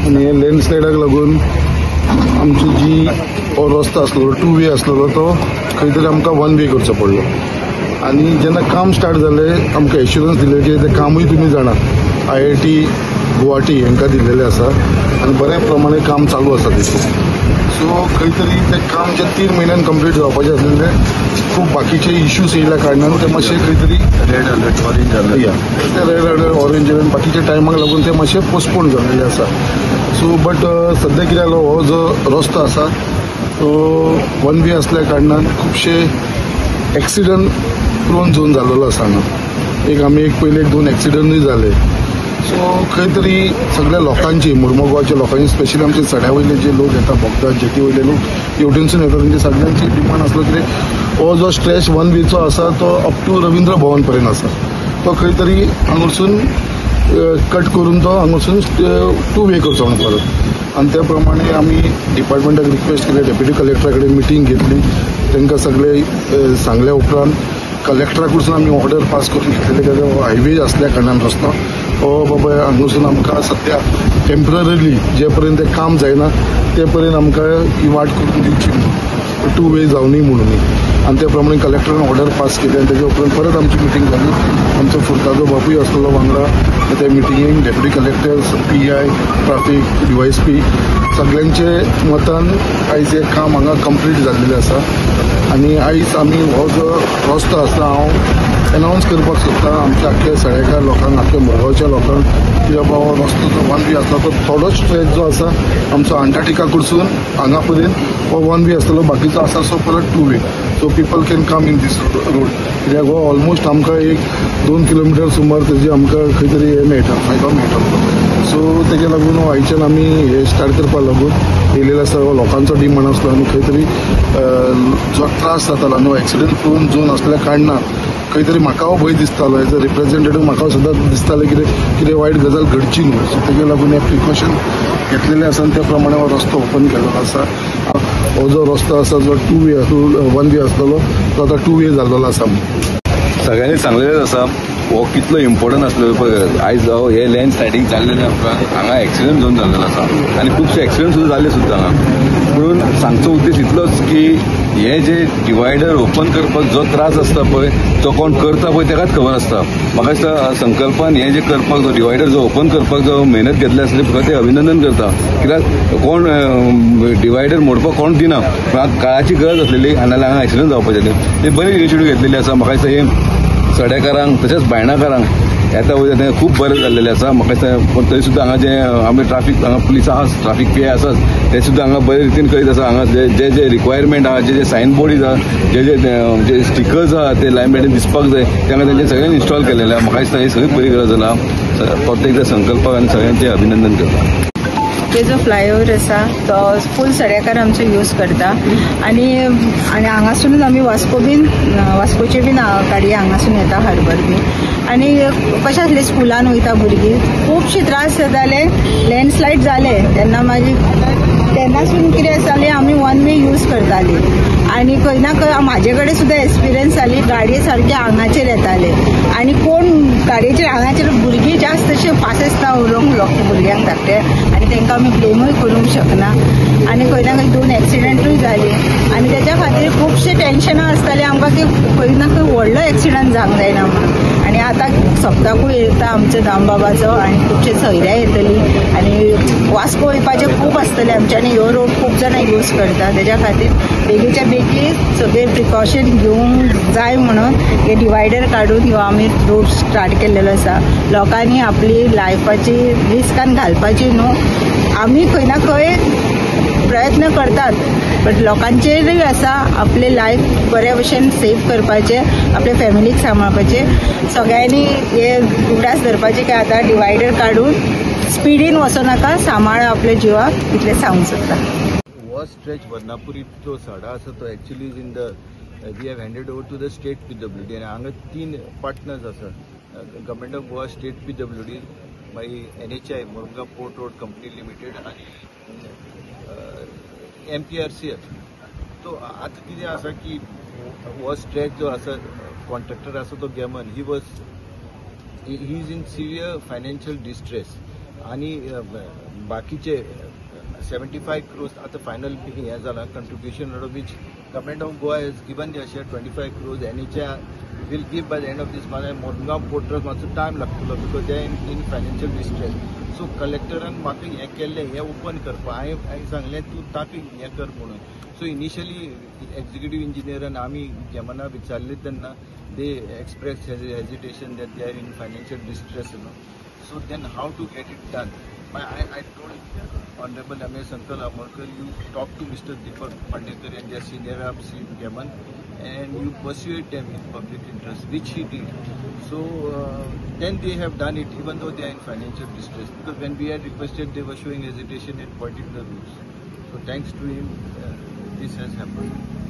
आनी हे लँडस्लायडाक लागून आमची जी हो रस्तो आसलेलो टू वे आसलेलो तो खंय तरी आमकां वन वे करचो पडलो. आनी जेन्ना काम स्टार्ट जालें आमकां एश्युरन्स दिलें की तें कामूय तुमी जाणा IIT Guwahati हांकां दिल्लेलें आसा आनी बऱ्या प्रमाणे काम चालू आसा तेचें. सो खंय तरी तें काम जें 3 म्हयन्यान कंप्लीट जावपाचें आसलेलें खूब बाकीचे इश्यूज येयल्या कारणान ते मातशें खंय तरी रेड अलर्ट ऑरेंज अलर्ट ते रेड अलर्ट ऑरेंज अलर्ट बाकीच्या टायमाक लागून ते मातशें पोस्टपोन जाल्लेलें आसा. सो बट सद्या कितें जालो हो जो रस्तो आसा तो वन वे आसल्या कारणान खुबशे एक्सिडंट प्रोन झोन जाल्लो आसा हांगा. एक आमी एक पयले 1-2 एक्सिडंटूय जाले. सो खंय तरी सगळ्या लोकांची मुर्मगांवच्या लोकांची स्पेशली आमचे सड्या वयले जे लोक येता बोगदा जेटी वयले लोक हेवटेनसून येता तेंचे सगळ्यांची डिमांड आसलो कितें हो जो स्ट्रेच वन वेचो आसा तो अप टू रवींद्र भवन पर्यंत आसा तो खंय तरी हांगासून कट करून तो हांगासून टू वे करचो म्हणून परत. आनी त्या प्रमाणे आमी डिपार्टमेंटाक रिक्वेस्ट केले, डेप्युटी कलेक्टरा कडेन मिटींग घेतली, तांकां सगळे सांगल्या उपरांत कलेक्टरा कडसून आमी ऑर्डर पास करून घेतलेले कित्याक हायवे आसल्या कारणान रस्तो हो बाबा हांगासून आमकां सद्या टेम्पररीली जे पर्यंत तें काम जायना ते पर्यंत आमकां ही वाट करून दिवची टू वे जावनी म्हणून. आनी त्या प्रमाणे कलेक्टरान ऑर्डर पास केली आनी तेच्या उपरांत परत आमची मिटींग जाली. आमचो फुर्ताचो बापूय आसलेलो वांगडा त्या मिटिंगेक deputy collector, PI, traffic, DYSP सगळ्यांचे मतान आयज हें काम हांगा कंप्लीट जाल्लेलें आसा. आनी आयज आमी हो जो रस्तो आसा हांव एनावन्स करपाक सोदता आमच्या आख्या सड्याकार लोकांक, आख्या मुरगांवच्या लोकांक की बाबा हो रस्तो जो वन वे आसलो तो थोडोच स्ट्रेच जो आसा आमचो अंटार्क्टिका कडसून हांगा पर्यंत हो वन वे आसतलो, बाकीचो आसा सो परत two way. So people can come in this road कित्याक हो ऑलमोस्ट आमकां 1-2 किलोमिटर सुमार तेजी आमकां खंय तरी हें मेळटा, फायदो मेळटा. सो तेका लागून आयच्यान आमी हे स्टार्ट करपाक लागून येयलेले आसा. हो लोकांचो डिमांड आसलो आनी खंय तरी जो त्रास जातालो न्हू एक्सिडंट प्रोन झोन आसल्या कारणान खंय तरी म्हाका भंय दिसतालो एज अ रिप्रेझेंटेटीव म्हाका सदांच दिसतालें कितें कितें वायट गजाल घडची न्हू. सो तेका लागून हें प्रिकॉशन घेतलेलें आसा आनी त्या प्रमाणे हो रस्तो ओपन केलेलो आसा. हो जो रस्तो आसा जो टू वे वन वे आसलेलो तो आतां टू वे जाल्लो आसा. सगळ्यांनी सांगलेलेंच आसा हो कितलो इम्पॉर्टंट आसलो पळय. आयज हे लँड स्लायडींग जाल्लेलें आमकां हांगा एक्सिडंट झोन जाल्लेलो आसा आनी खुबशे एक्सिडंट सुद्दां जाले सुद्दां हांगा. म्हणून सांगचो उद्देश इतलोच की हे जे डिवायडर ओपन करपाक जो त्रास आसता पळय तो कोण करता पळय ताकाच खबर आसता. म्हाका दिसता संकल्पान हे जे करपाक जो डिवायडर जो ओपन करपाक जो मेहनत घेतली आसली फकत ते अभिनंदन करता कित्याक कोण डिवायडर मोडपाक कोण दिना, पण काळाची गरज आसलेली आनी नाल्यार हांगा एक्सिडंट जावपाचे आसले. ते बरी इनिशिएटीव घेतलेली आसा. म्हाका दिसता हे सड्याकारांक तशेंच बायणाकारांक येता वयता तें खूब बरें जाल्लेलें आसा. म्हाका दिसता पूण तरी सुद्दां हांगा जे आमी ट्राफीक हांगा पुलीस आसा, ट्राफीक पी I आसाच, ते सुद्दां हांगा बरे रितीन करीत आसा. हांगा जे जे जे रिक्वायरमेंट आहा, जे जे सायन बोर्डीज आहा, जे जे जे स्टिकर्स आहा ते लायन दिसपाक जाय ते हांगा तेंचे सगळ्यांनी इन्स्टॉल केलेले आहा. म्हाका दिसता ही सगळी बरी गरज जाला. प्रत्येक संकल्पाक आनी सगळ्यांचें अभिनंदन करता. ते जो फ्लायओवर आसा तो फूल सड्याकार आमचो यूज करता आनी आनी हांगासूनच आमी वास्को बीन वास्कोचे बीन गाडी हांगासून येता हार्बर बीन. आनी कशें आसलें स्कुलान वयता भुरगीं खुबशे त्रास जाताले, लँडस्लायड जाले तेन्ना मागीर तेन्नासून कितें जालें आमी वन वे यूज करताली आनी खंय ना खंय म्हाजे कडेन सुद्दां एक्सपिरियन्स जाली गाडये सारके आंगाचेर येताले आनी कोण गाडयेचेर आंगाचेर भुरगीं जास्त अशें पासेसता उलोवंक लोक भुरग्यांक धाकटे आनी तांकां आमी ब्लेमूय करूंक शकना. आनी खंय ना खंय 2 एक्सिडंटूय जाले आनी तेच्या खातीर खुबशे टेन्शनां आसतालीं आमकां की खंय ना खंय व्हडलो एक्सिडंट जावंक जायना म्हणून. आनी आतां सप्ताकूय येता आमचो दामबाबाचो आनी खुबशे सोयऱ्या येतली आनी वास्को वयपाचें खूब आसतलें आमचें आनी ह्यो रोड खूब जाणां यूज करता तेच्या खातीर बेगीच्या बेगीन सगळे प्रिकॉशन घेवंक जाय म्हणून हे डिवायडर काडून ह्यो आमी रोड स्टार्ट केल्लेलो आसा. लोकांनी आपली लायफाची रिस्कान घालपाची न्हू, आमी खंय ना खंय प्रयत्न करतात बट लोकांचेरूय आसा आपले लायफ बऱ्या भशेन सेफ करपाचें, आपल्या फॅमिलीक सांबाळपाचें. सगळ्यांनी हे उगडास धरपाचें की आतां डिवायडर काडून स्पिडीन वचों नाका, सांबाळ आपल्या जिवाक इतलें सांगूंक सोदता. हो स्ट्रेच वर्णापुरी जो सडा आसा तो actually is in the we have handed over to the state PWD आनी हांगा 3 पार्टनर्स आसा, government of Goa, state PWD, मागीर NHI Mormugao port road company limited आनी MPRCL. तो आतां कितें आसा की हो स्ट्रेच जो आसा कॉन्ट्रॅक्टर आसा तो Gammon, he is in severe financial distress. आनी बाकीचे 75 क्रोर्स आतां फायनल हें जालां contribution out of which Government of Goa has given the share 25 crores. NHAI will give by the end of this month. Mormugao port trust मातसो time लागतलो because they in financial distress. So कलेक्टरान म्हाका हें केल्लें, हें open करपाक हांवें सांगलें तूं ताका हें कर म्हणून. सो इनिशियली एक्झिक्युटीव इंजिनियरान आमी जेमना विचारले तेन्ना they express hesitation that they are in financial distress, no. So then how to get it done? I told Honorable M.S. Uncle Amonkar, you talk to Mr. Deepak Pandekar and their senior up Sri Gaman and you persuade them in public interest, which he did. So then they have done it even though they are in financial distress, because when we had requested they were showing hesitation and pointing the routes. So thanks to him this has happened.